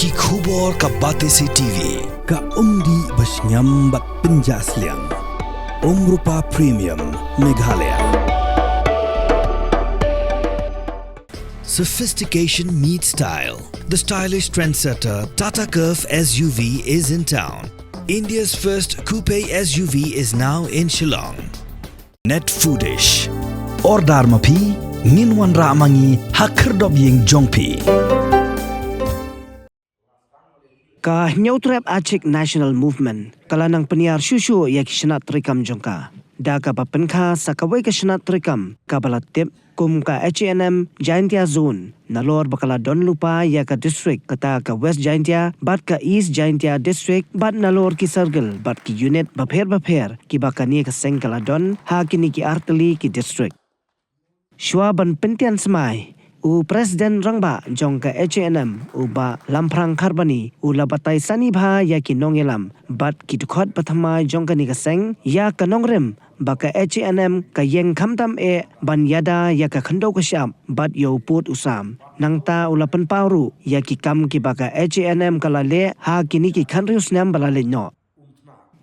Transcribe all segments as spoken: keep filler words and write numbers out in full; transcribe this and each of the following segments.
Ki khubor ka Batesi T V, ka umdih ba shngiam bad pynjah sliang. Umrupa Premium, Meghalaya. Sophistication meets style. The stylish trendsetter Tata Curvv S U V is in town. India's first coupe S U V is now in Shillong. Net Foodish. Order ma phi, ngin wanrah ma ngi ha khyrdop ïing jong phi. Ka Hynñiewtrep Achik National Movement ka la nang pynïar shuh shuh ïa ki shnat treikam jong ka, da kaba pynkha sa kawei ka shnat treikam kaba la tip kum ka H A N M Jaintia Zone, nalor ba ka la don lypa ïa ka district kata ka West Jaintia bad ka East Jaintia District, bad nalor ki circle bad ki unit bapher bapher kiba kane ka seng ka la don ha kine ki artylli ki district. Shuwa ban pyntian smai, u President Rangbah jong ka H A N M, u Bah Lamphrang Kharbani, u la batai sani bha ïa ki nongïalam bad ki dkhot ba thymmai jong kane ka seng ïa ka nongrim ba ka H A N M ka ïeng khamtam eh ban ïada ïa ka khyndew ka shyiap bad ïa u pud u sam. Nangta u la pynpaw ruh ïa ki kam kiba ka H A N M ka la leh ha kine ki khathynriew snem ba la leit noh.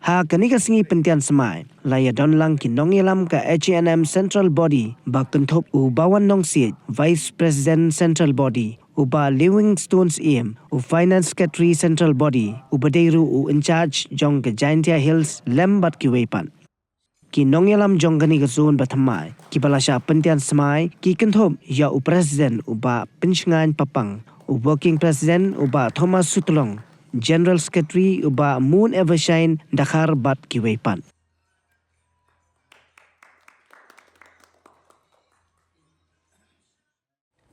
Ha kane ka sngi pyntian smai la ïadon lang ki nongïalam ka H A N M Central Body, ba kynthup u Bawan Nongsiej, Vice President Central Body, u Bah Livingstone Syiem, u Finance Secretary Central Body, u ba dei ruh u in charge jong ka Jaintia Hills lem bad kiwei pat. Ki nongïalam jong kane ka zone ba thymmai kiba la shah pyntian smai ki kynthup ïa u President u Bah Pynshngaiñ Papang, u Working President u Bah Thomas Sutlong, General Secretary u Bah Moon Evershine Dkhar bad kiwei pat.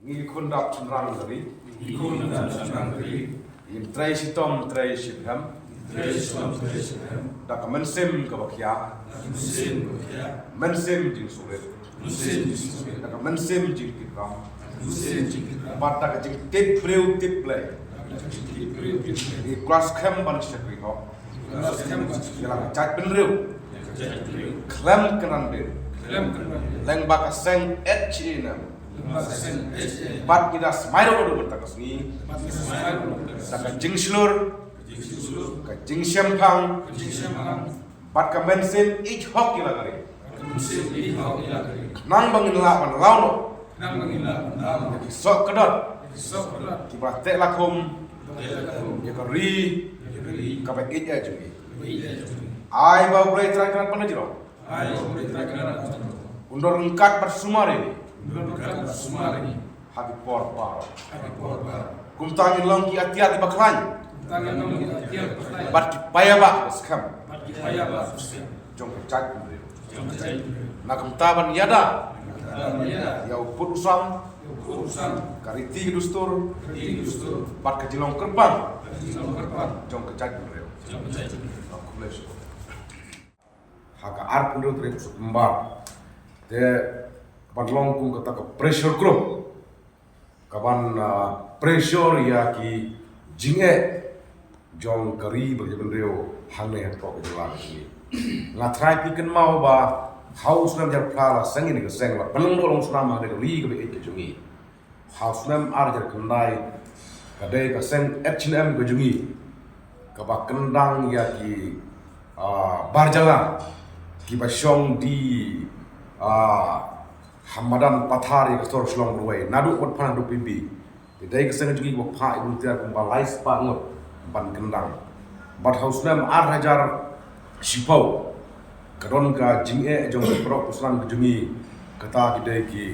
Ngi ki khun dap shynrang ka ri. Ngi ki khun dap shynrang ka ri. Ngin trei shitom trei shiphem. Ngin trei shitom trei shiphem. Da ka mynsiem kaba khia. Da ka mynsiem kaba khia. Mynsiem jingsngewrit. Mynsiem jingsngewrit. Da ka mynsiem jingkitram. Da ka mynsiem jingkitram. Bad da ka jingtip briew tip Blei. Bad da ka jingtip briew tip Blei. Ngi klas khlem ban shakri hok. Klas khlem ban shakri hok. Ïa la ka jaitbynriew. Ïa la ka jaitbynriew. Khlem kynran dien. Khlem kynran dien. Lyngba ka seng H A N M. Bad ngi da smai ruh naduh mynta ka sngi. Da ka jingshlur, ka jingshemphang, bad ka mynsiem ïeit hok ïa la ka ri. Khnang ba ngin lah ban law noh ïa ki soh ka dot kiba teh lakhum ïa ka ri kaba ïeit jong ngi. Ai ba U Blei Trai Kynrad ban jrong. Ai ba U Blei Trai Kynrad ban jrong. Un don ryngkat bad sumar ïa ngi. Un don ryngkat bad sumar ïa ngi. Ha ki por baroh. Ha ki por baroh. Kumta ngin long ki atiar kiba khlaiñ. Kumta ngin long ki atiar kiba khlaiñ. Bad ki paidbah ba skhem. Bad ki paidbah ba skhem. Jong ka jaitbynriew. Jong ka jaitbynriew. Na kumta ban ïada. Na kumta ban ïada. Ïa u pud u sam. Ïa u pud u sam. Ka riti ka dustur. Ka riti ka dustur. Bad ka jinglong kyrpang. Bad ka jinglong kyrpang. Jong ka jaitbynriew. Jong ka jaitbynriew. Khublei shibun. Ha ka arphew hynriew tarik September. Te ban long kum kata ka pressure group. Ka ban, ah, pressure ïa ki jingeh jong ka ri bad ka jaitbynriew hangne hapoh ka jylla ka jong ngi. Nga tharai phi kynmaw ba ha u snem hajar phra la seng ïa kane ka seng, la pynlong doh long snam ha kane ka ri kaba ïeit ka jong ngi. Ha u snem ar hajar khyndai ka dei ka seng H A N M ka jong ngi kaba kyndang ïa ki, ah, bar jylla kiba shong die, ah, ha madan pathar ïa ka sor Shillong Road, naduh Watphang haduh P B. Te dei ka seng jong ngi kaba phah ïa ki volunteer kumba lai spah ngut ban kyndang. Bad ha u snem ar hajar shiphew ka don ka jingeh jong ki paralok Muslim ka jong ngi, kata ki dei ki,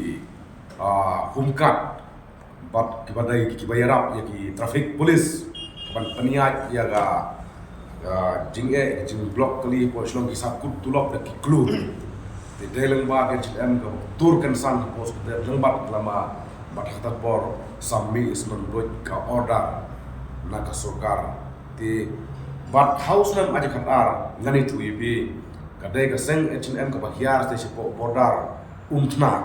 ah, home guard bad kiba dei ki, kiba ïarap ïa ki traffic police ban pynïaid ïa ka, ah, jingeh, jingblock kali hapoh Shillong, ki sahkut tulop da ki klur. Te dei lyngba ka H A N M ka tur kynsan ka post ka dei lyngba ka lama bad ha kata ka por sa mih snem duh ka order na ka sorkar. Te bad ha u snem ar hajar khatar ngan ïathuh ïa phi, ka dei ka seng H A N M kaba hiar sha shapoh border Umthnah,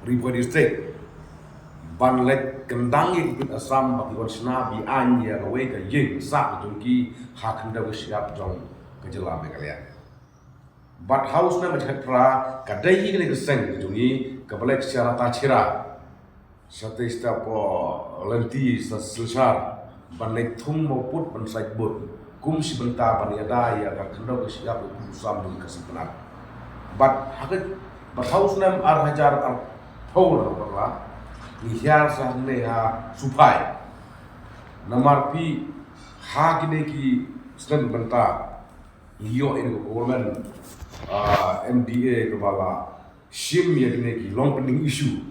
Ri Bhoi District. Ban leit kyndang ïa ki pulit Assam ba ki wan shna be-aiñ ïa kawei ka ïing sah ka jong ki ha khyndew ka shyiap jong ka jylla Meghalaya. Bad ha u snem ar hajar khatphra ka dei hi kane ka seng ka jong ngi kaba leit sha Ratacherra, shatei shapoh lynti sha Silchar, ban leit thung mawpud ban saitbud kum shi bynta ban ïada ïa ka khyndew ka shyiap u pud u sam jong ka Khasi Pnar. Bad ha ka, bad ha u snem ar hajar arphew la ka ngi hiar sha hangne ha Suphai. Namar phi ha kine ki snem bynta ngi ïoh ïa ka government, ah, M D A kaba la shim ïa kine ki long pending issue.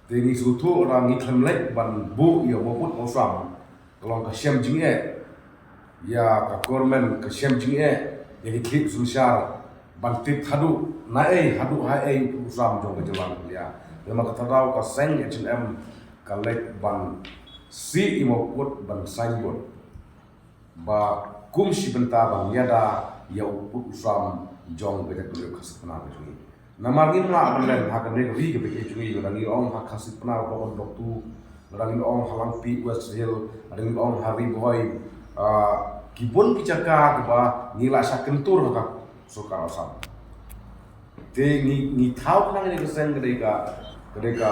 Te ngi sngewthuh ra ngi khlem leit ban buh ïa u mawpud mawsam. Ka long ka shem jingeh ïa ka government, ka shem jingeh ïa ki khlieh synshar ban tip haduh naei, haduh haei u pud u sam jong ka jylla Meghalaya. Namar kata ka daw ka seng H N M ka leit ban siew ïa u mawpud ban saitbud ba kum shi bynta ban ïada ïa u pud u sam jong ka jaitbynriew Khasi Pnar ka jong ngi. Namar ngim lah ban len ha kane ka ri ka bynriew jong ngi, lada ngi ong ha Khasi Pnar Block One Block Two, lada ngi ong ha Langpih West Hill, lada ngi ong ha Ri Bhoi, ah, ki bun ki jaka kaba ngi la shah kyntur ha ka sorkar Assam. Te ngi, ngi thaw khnang ïa ka seng ka dei ka, ka dei ka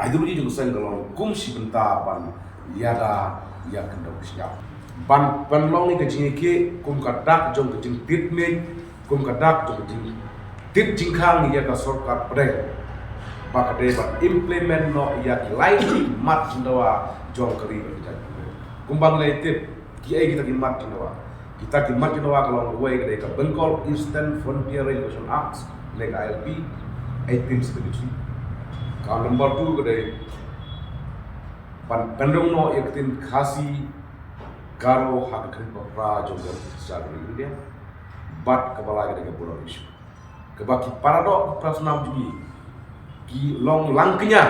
ideology jong ka seng ka long kum shi bynta ban ïada ïa ka khyndew ka shyiap. Ban pynlong ïa ka jingïakhih kum ka dak jong ka jingtied miej, kum ka dak jong ka jingtied jingkhang ïa ka sorkar pdeng. Ba ka dei ban implement noh ïa ki lai tylli ki mat jingdawa jong ka ri bad ka jaitbynriew. Kumba ngi la tip, kiei kita ki mat jingdawa? Kita ki mat jingdawa ka long kawei ka dei ka Bengal Eastern Frontier Regulation Act, lane ka I L P, eighteen seventy-three. Ka number two ka dei ban pynrung noh ïa ka ktien Khasi Garo ha ka kynpra jong ka India. Bad kaba lai ka dei ka border issue. Kaba ki paradoh ki parasnam jong ngi ki long lang kñia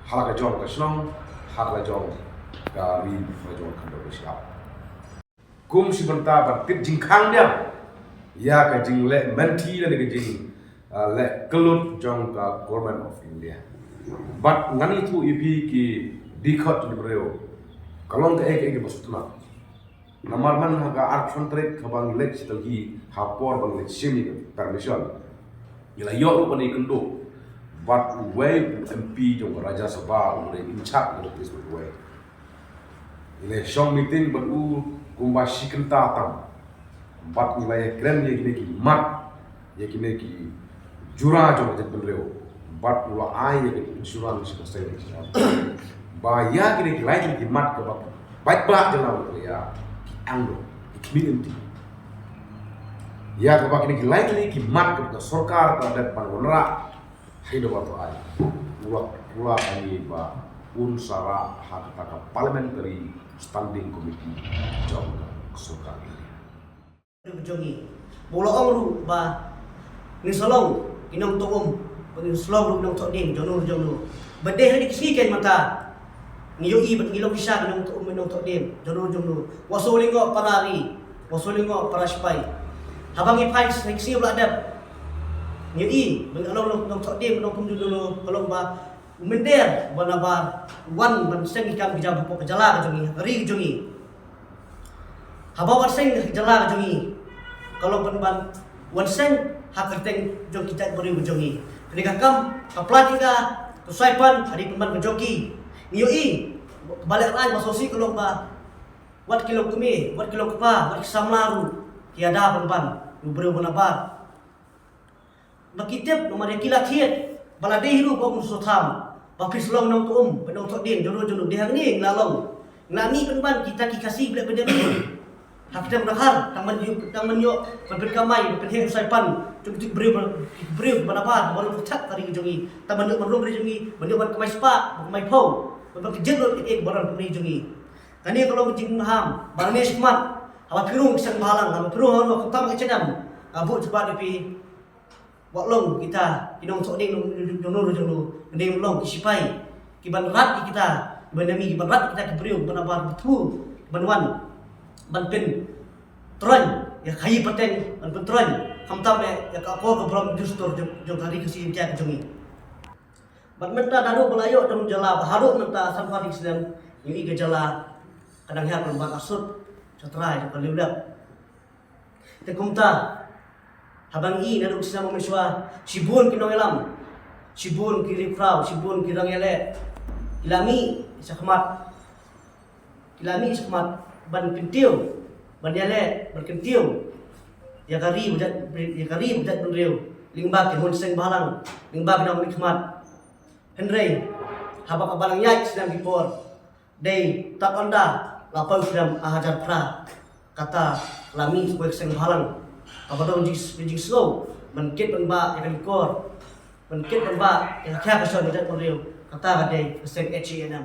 ha la ka jong ka shnong, ha la ka jong ka ri, ha la jong ka khyndew ka shyiap. Kum shi bynta ban tied jingkhang biang ïa ka jingleh mynta lane ka jing, ah, leh kyllut jong ka Government of India. Bad ngan ïathuh ïa phi ki dkhot jong ki briew ka long kaei kaei kaba sngewtynnat. Namar man ha ka arphew san tarik haba ngi leit sha Delhi ha por ba ngi leit shim ïa ka permission, ngi la ïoh ruh ban ïakynduh bad uwei u M P jong ka Rajya Sabha uba dei in charge jong ka East West. Ngi la shong meeting bad u kumba shi kynta tam bad ngi la ïakren ïa kine ki mat, ïa kine ki jura jong ka jaitbynriew. Bad u la ai ïa ka insurance sha ka seng ba ïa kine ki lai tylli ki mat kaba paidbah jong ngi ki ïa ki ang ki khmih lynti. Ïa kaba kine ki lai tylli ki mat kaba ka sorkar ka dep ban wanrah, ha kaba to ai u la, u la ai ba un sa rah ha kata ka Parliamentary Standing Committee jong ka sorkar. Jong ngi. Ba u la ong ruh ba ngin sa long ki nongthoh um, ba ngin sa long ruh ki nongthoh dieng jong no jong no. Ba dei ha kine ki sngi keiñ mynta ngi ïohi ba ngi long shisha ki nongthoh um, nongthoh dieng jong no jong no. Wat shu lyngngoh para ri, wat shu lyngngoh para sipai. Haba ngi phai ha ki sngi ba la dep, ngi ïohi ba ngi long nongthoh dieng, nongthoh um jong no, ka long ba u mynder uba nabar u wan ban seng ki kam ki jam hapoh ka jylla ka jong ngi, ha ka ri ka jong ngi. Haba wan seng ha ka jylla ka jong ngi, ka long ban, ban wan seng ha ka kyrteng jong ki jaitbynriew ka jong ngi. Kane ka kam ka pla jong ka, ka suipan ka dei pynban ka jong ki. Ngi ïohi ba lehrain ba sngewsih ka long ba wat ki longkmie, wat ki longkpa, wat ki samla ruh ki ïada pynban u briew uba nabar. Ba ki tip namar ïa ki la thied ba la dei hi ruh ba ym sngewthuh ba phi sa long nongthoh um bad nongthoh dieng jong no jong no. Dei hangne ngi la long, ngi la mih pynban kita ki Khasi Black Benjamin ha ki teng dkhar, tang ban ïoh, tang ban ïoh ban pynkamai, ban pynheh u suipan jong ki briew, ki briew ba nabar, ba nabar ruh thak ka ri ka jong ngi, tang ban ïoh ban rung ka ri jong ngi, ban ïoh ban kamai spah, ban kamai phew, ban, ban kjit lut ïa ki baroh ka ri jong ngi. Kane ka long ka jingmaham ba ngi sngewmat haba phi rung ki seng bhalang, haba phi rung ha khamtam ka H N M, ka buh jubab ïa phi. Wat long kita ki nongthoh dieng jong no jong no, dei long ki sipai kiban rat ïa kita, kiban ïa mi, kiban rat ïa kita ki briew ba nabar, ba thu, ban wan ban pyntroiñ ïa ka khaïi pateng, ban pyntroiñ khamtam ïa ka akor ka burom dustur jong, jong ka ri Khasi Jaiñtia ka jong ngi. Bad mynta naduh ba la ïoh jong jylla ba haduh mynta sanphew phra snem, ngi ïohi ka jylla ka dang hiar pynban, ka sut sha trai jong ka liulep. Te kumta, haba ngi ïohi naduh snem mynshwa, shibun ki nongïalam, shibun ki riewkhraw, shibun ki nongïaleh ki la mih sha khmat. Ki la mih shakhmat ban kyntiew, ban ïaleh, ban kyntiew ïa ka ri ba jait, ïa ka ri ba jait bynriew lyngba ki hun seng bhalang, lyngba ki nongmihkhmat. Hynrei haba ka balang ïaid snem ki por, dei tad ynda la poi snem ar hajar phra, kata la mih kawei ka seng bhalang kaba don jing, jingsngew ban kit ban bah ïa ka lynti, ban kit ban bah ïa ka khia ka shon ka jaitbynriew, kata ka dei ka seng H A N M.